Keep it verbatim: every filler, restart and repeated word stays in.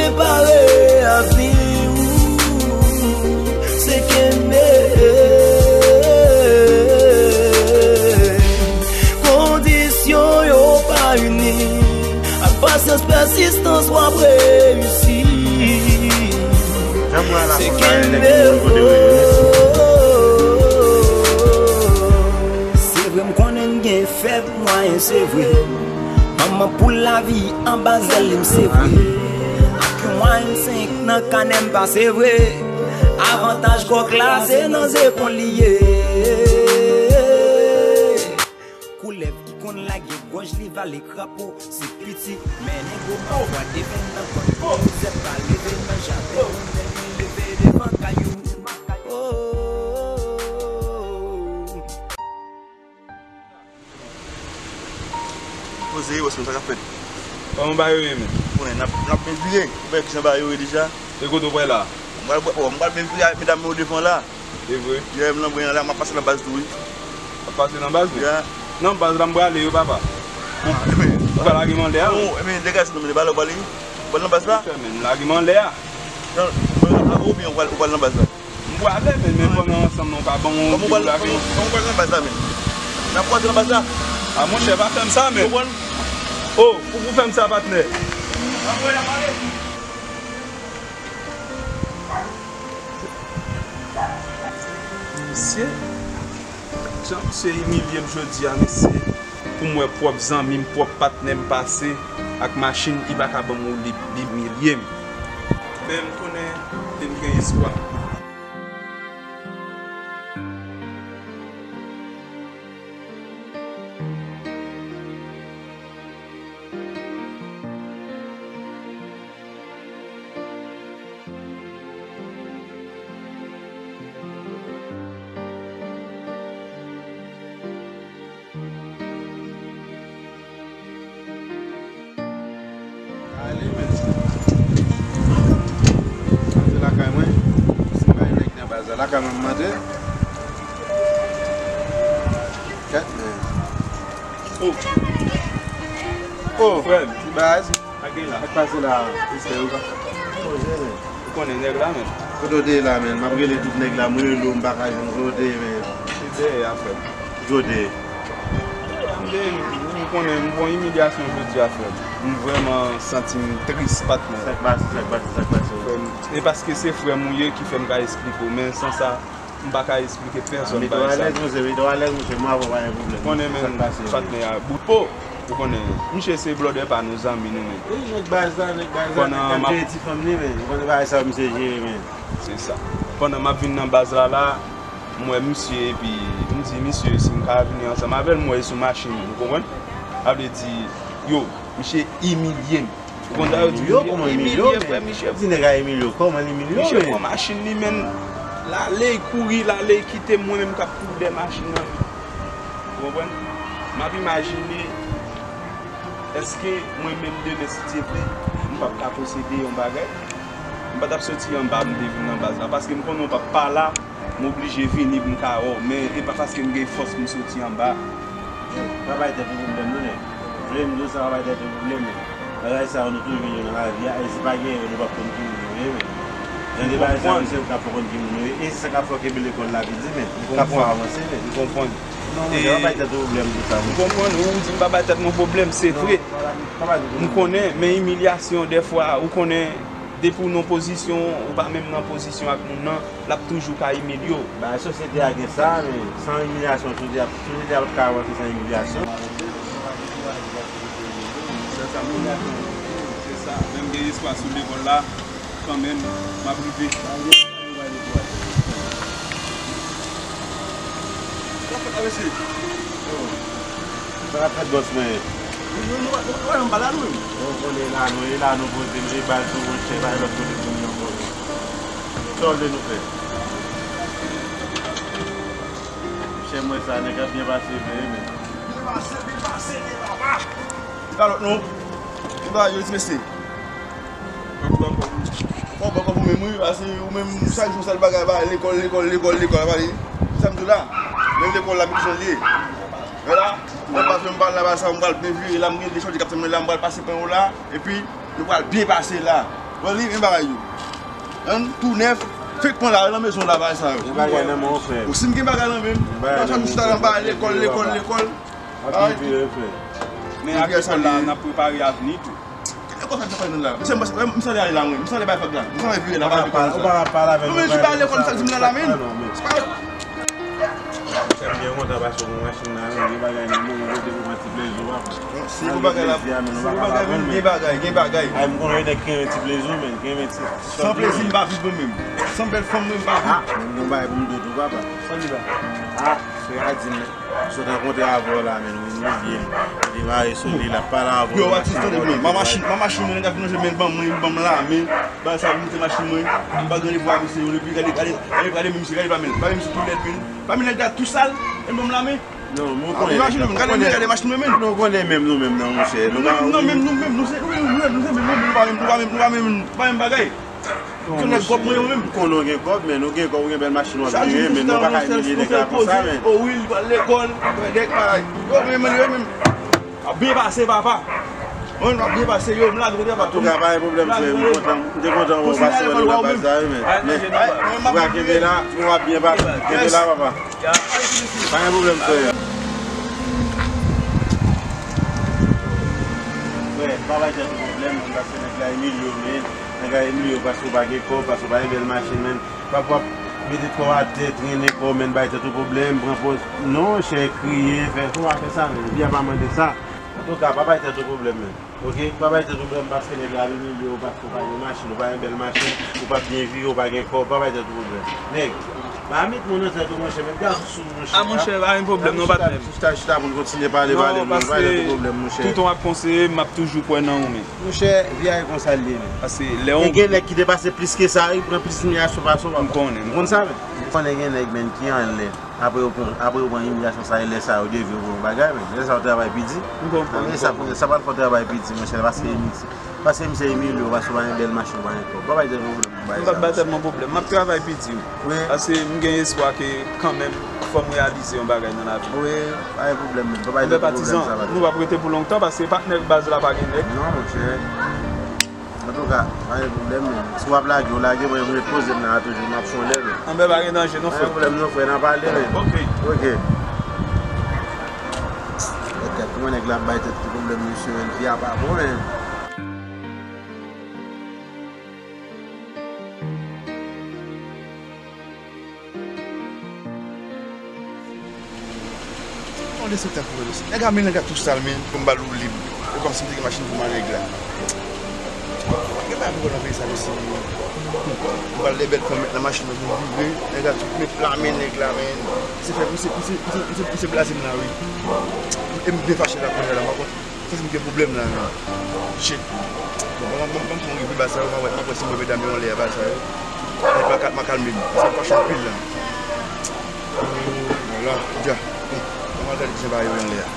Prepare avni w, se kenbe. Kondisyon yo pa ini. Ak pasyans, pèsistans, w ap reyisi. Se kenbe. Se vre, m konnen n gen fèb mwayen, se vre. Manman poul lavi anba zèl li m, se vre. Ak yon mwayen senk nan kanè m pa, se vre. Avantaj kòk la, se nan zepòl li ye. Koulèv ki konn lage gòj li vale krapo, se piti, men nego pafwa devan nan kòt, zèb pa leve nan jaden, men li leve devan kay ou. Oh, oh, oh, oh. Poze yo, sa k ap fèt? Kòman bagay yo ye, men? Konnen, n ap, n ap byen vire. Ou wè kijan bagay yo ye deja? E kote w pral la? M pral, oh, m pral byen vire avèk medam yo devan la. E vre? Yè, m nan bwen an la, m ap pase nan baz tou, wi. W ap pase nan baz, men? Yeah. Nan baz la, m prale, wi, papa. Ou, ou pa lage m anlè a, wi. Non, men, degaj nou, men, ba la, ou prale? Ou pral nan baz la? Monchè, men, lage m anlè a. Non, mwen ap la, oubyen ou pral, ou pral nan baz la? M prale, men, men pandan ansanm nan, ou pa ban m yon... Kòman ou pral, kòman, kòman ou pral nan baz la, men? N ap kwaze nan baz la. A, monchè, pa fè m sa, men. Ou konprann? Oh, ou pou fè m sa, patnè. Mesye, jan misye imilye m jodi a, mesye. Pou m wè pwòp zanmi m, pwòp patnè m pase ak machin, li pa ka ban m woule, li imilye m. Men m konnen ke m gen espwa. Ale, men. Antre lakay mwen. Si m bay nèg nan baz la, lakay mwen m antre. Kèt, men. Oh. Oh, frè m. Ti baz. Sa gen la? Sa k pase la? Respè, ou ka poze, men. Ou konnen nèg la, men. Kote w te ye la, men? M ap rele tout nèg la, m rele w, m pa ka jwenn. Kote w te ye, men? Se dèyè a, frè m. Kote w te ye? M te, m konnen, m pran imilyasyon jodi a, frè m. M vrèman santi m tris, patnè. Sa k pase, sa k pase, sa k pase? Frè m, e paske se frè m ou ye ki fè m ka esplike w, men san sa, m pa ka esplike pèsòn bagay sa. Mete w alèz, monchè, mete w alèz, monchè, mwen avè w pa gen pwoblèm. Konnen, men, patnè a bout po. Ou konnen, misye se blòdè pa nou, zanmi nou, men. Wi, nèg baz la, nèg baz la, nèg k ap jere ti fanm li, men. Ou konnen bagay sa yo misye jere, men. Se sa. Pandan m ap vin nan baz la, la, m wè misye, epi m di misye si m ka vini ansanm avè l, m wè l sou machin, ou konprann? Sa vle di, yo, misye imilye m. Ou konn sa yo di, imilye, frè, misye. Di nèg la imilye w, kòman l imilye w, men? Misye pran machin li, men, l ale, l kouri, l ale, l kite m, mwen menm k ap kouri dèyè machin nan. Ou konprann? M ap imajine, èske mwen menm demen, si Dye vle, m p ap ka posede yon bagay? M pa t ap soti anba m te vin nan baz la, paske m konnen w p ap pa la, m oblije vini pou m ka wè w, men e pa paske m gen fòs pou m soti anba. Pa bay tèt ou pwoblèm, non, nèg. Vle m di w sa, pa bay tèt ou pwoblèm, men bagay sa yo nou toujou jwenn yo nan lavi a, e si pa gen yo, nou p ap konn ki moun nou ye, men. Jan de bagay sa yo, se ou k ap konn ki moun nou ye, e se sa k ap fè w kenbe lekòl la pi di, men, k ap fè w avanse, men. M konprann. Non, monchè, pa bay tèt ou pwoblèm pou sa, monchè. M konprann, ou di m pa bay tèt mwen pwoblèm, se vre. M konnen, men imilyasyon, dèfwa, ou konnen, depi w nan pozisyon, ou pa menm nan pozisyon ak moun nan, l ap toujou ka imilye w. Ba, sosyete a gen sa, men san imilyasyon, sosyete a, sosyete a p ap ka avanse san imilyasyon. Se sa, men m gen espwa sou lekòl la, kanmenm, m ap rive. Sa k ap fèt, bòs mwen? Nou, nou, nou, nou, nou pa la, nou menm. Bon, konnen la, nou ye la, nou poze, nou ye baz nou, monchè, pa gen lòt kote pou nou ankò. Sa w vle nou fè? Monchè, m wè sa, nèg ap byen pase vre, men. Byen pase, byen pase, byen papa. Ti kalòt nou. Ti bagay yo, ti mesye. Fò w pran kòb ou. Fò w pran kòb ou menm, wi, paske ou menm, chak jou, sèl bagay, ba, lekòl, lekòl, lekòl, lekòl, ap pale. Sa m di w la, menm lekòl la, men kijan l ye. Wè la, mwen pa fè m pale la, ba sa, m pral byen vire la, m gen de chòti k ap tann mwen la, m pral pase pran yo la, epi nou pral byen pase la. Bon, li, men bagay yo. An, tou nèf, fèk pran la, nan mezon la, bagay sa yo. Gen bagay nan men w, frè. Bon, si m gen bagay nan men m, bagay nan men m, chita nan bagay lekòl, lekòl, lekòl. Bagay tou. Men ak lekòl la, n ap prepare avni tou. Lekòl sa k ap pale nan la. Misye, misye ale la, mwen. Misye ale bay fag la. Misye ale vire la, bay lekòl sa. Ou pa ka pale avè m. Non, men, si pa lekòl, sa di m nan la, men. Se pa Chè m byen kontan paske w gen machin nan men, gen bagay nan men, ou rete pou pran ti plezi w, papa. Si pou bagay la, si pou bagay vin, gen bagay, gen bagay. Ay, m konnen nèg ki renmen ti plezi w, men, ki renmen ti. San plezi, m pa viv mwen menm. San bèl fanm, mwen, m pa viv. Ah, men m gon bagay pou m di w tou, papa. Sa li la? Ah, frè a di m, sot rankontre avè w la, men, ou imilye m. Li mare sou li, l ap pale avè w. Yo, atis, tande, men, ma machin, ma machin, mwen, nèg ap vin nan men, ban mwen, ban m la, men. Bagay sa, m moute machin mwen, m pa gen randevou ak misye yo depi, gade, gade, gade, gade men misye, gade pa men, pa men misye tou lèd men, pa men nèg la tou sal, e bon m la men. Non, men w konnen, imajine men, gade men, gade machin mwen men. Nou konnen menm nou menm non, monchè. Nou pa menm, nou menm, nou se, nou menm, nou menm, nou pa menm, nou pa menm, nou pa menm, nou pa menm bagay. Tout nèg kòb mwen yo menm. M konnen w gen kòb, men nou gen kòb, ou gen bèl machin w ap vire, men nou pa ka imilye nèg la konsa, men. O wi, li pral lekòl, nèg pa, yo, men, men, men. Ap byen pase, papa. Mwen, ap byen pase, yo, m la, kote papa. Antouka, pa gen pwoblèm, frè m. M kontan, m te kontan wè w pase wè nou nan baz la, wi, men. Men, antouka, kenbe la, nou ap byen pase. Kenbe la, papa. Pa gen pwoblèm, frè. Frè, pa bay tèt ou pwoblèm, paske nèg la imilye w, men. Nèg la imilye w paske w pa gen kòb, paske w pa gen bèl machin, men. Pa pou w ap mete kò w atè, trennen kò w, men bay tèt ou pwoblèm, pran pòz. Non, monchè, kriye, fè, fò pa fè sa, men. Vi a pa mande sa. Antouka, pa bay tèt ou pwoblèm, men. Oke? Pa bay tèt ou pwoblèm paske nèg la ap imilye w, paske w pa gen machin, ou pa gen bèl machin, ou pa byen vire, ou pa gen kòb, pa bay tèt ou pwoblèm. Nèg, pa met mo nan tèt ou, monchè, men gad sou, monchè. A, monchè, pa gen pwoblèm, non, patnè m. Chita, chita, chita pou n kontinye pale, pale, non, pa gen pwoblèm, monchè. Toutan w ap konseye m, m ap toujou kwè nan ou, men. Monchè, vi a e konsa l ye, men. Paske lè w gen nèg ki te pase plis ke sa, wi, pran plis imilyasyon pase w, papa. M konnen. M konn sa, men. M konnen gen nèg, men, ki anlè. Apre yo pran, apre yo pran imilyasyon sa, e lè sa yo devye yo pou yon bagay, men. Lè sa yo travay pi di. M konprann, m konprann. Sa pral fè w travay pi di, monchè, paske, paske misye imilye w, paske w pa gen bèl machin, w pa gen kòb. Pa bay tèt pwoblèm, bay sa. M p ap bay tèt mwen pwoblèm. M ap travay pi di, wi. Wi. Paske m gen espwa ke kanmenm, fò m reyalize yon bagay nan lavi. Wi, pa gen pwoblèm, men. Pa bay tèt pwoblèm sa, patizan. Nou p ap rete pou lontan, paske patnè baz la pa gen nèg. Non, monchè. Antouka, pa gen pwoblèm, men. Si w ap lage, w lage, mwen, mwen poze m nan la toujou, m ap fè yon lè, men. Anben, pa gen danje, non, frè. Pa gen pwoblèm, non, frè, n a pale, men. Oke. Oke. Kèt, kòman nèg la ap bay tèt li pwoblèm, mesye, men, vi a pa bon, men. Yon destriktè pou yo. Nèg la, men nèg la tou sal, men, pou m ba l woulib. E kòmsi m te gen machin pou m a nèg la. Gen bagay pou nan peyi sa, mesye. M ba l de bèl fòm met nan machin nan pou m vire. Nèg la tout met la men nèg la, men. Se fè, misye, misye, misye, misye blaze m la, wi. E m byen fache la kounye a la, m pa konn. Santi m gen pwoblèm la, men. Shit. Bon, ban m, ban m, ban m fè yon rive ba sa yo, m a wè, m a wè si m wè medam yo anlè a ba sa yo. Mwen pa ka, m a kalme m. Paske m fache anpil la. Vwala, dja. Bon, ban m al gade kijan bagay yo anlè a.